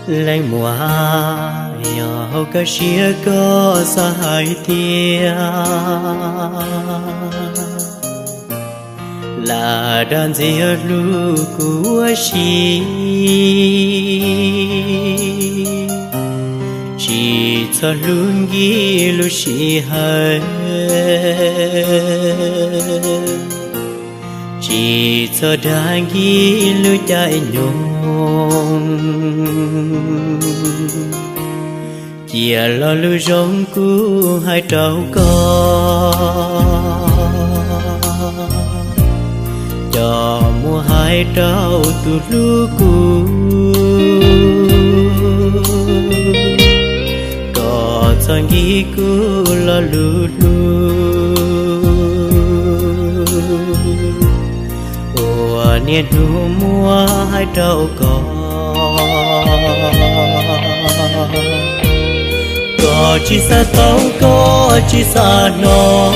Leej muam, yog hauv koj siab koj xav hais tias lam dag ntxias hlub kuv ua si, tsis txhob hlub nkig lub sij hawm, tsis txhob dag nkig lub caij nyoog. Cia lo lus zoo kuv hais rau koj, coj mus hais rau tus hlub kuv, kom txhob nkig kuv lo lus hlub uas niaj hnub muab hais rau koj. Koj tsis xav tau, koj tsis xav hnov,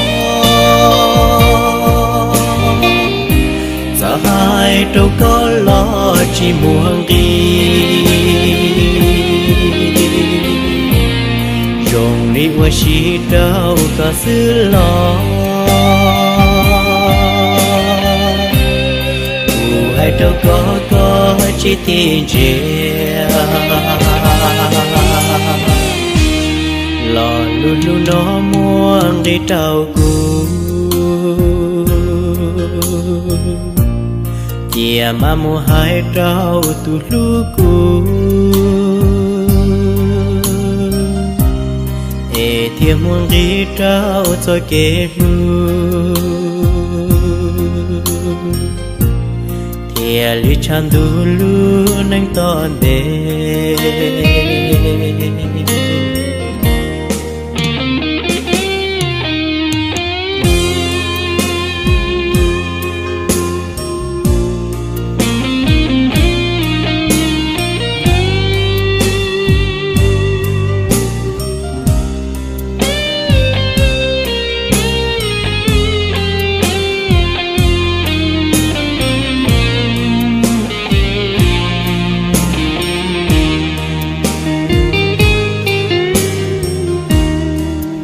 txawm hais rau koj los tsis muaj nqis, zoo li ua si rau koj xwb los. Kuv hais rau koj, koj tsis tim ntsia, lo lus hlub no muaj nqis rau kuv, cia mam mus hais rau tus hlub kuv, es thiaj muaj nqis rau txoj kev hlub, thiaj li tshav ntuj lub neej tom ntej.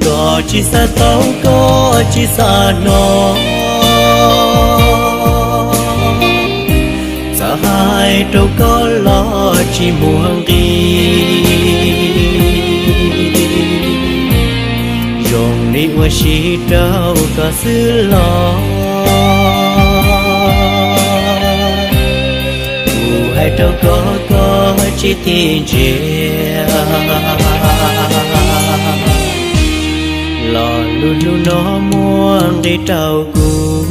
Koj tsis xav tau, koj tsis xav hnov, txawm hais rau koj los tsis muaj nqis, zoo li ua si rau koj xwb los. Kuv hais rau koj, koj tsis tim ntsia, lo lus hlub no muaj nqis rau kuv,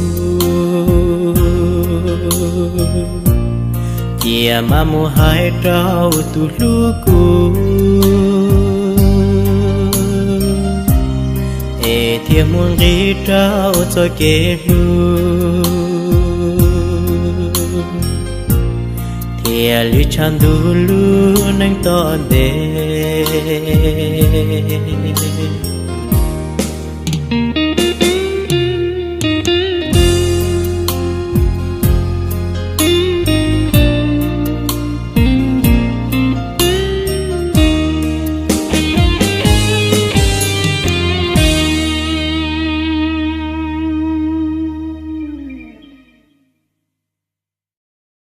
cia mam mus hais rau tus hlub kuv, es thiaj muaj nqis rau txoj kev hlub, thiaj li tshav ntuj lub neej tom ntej.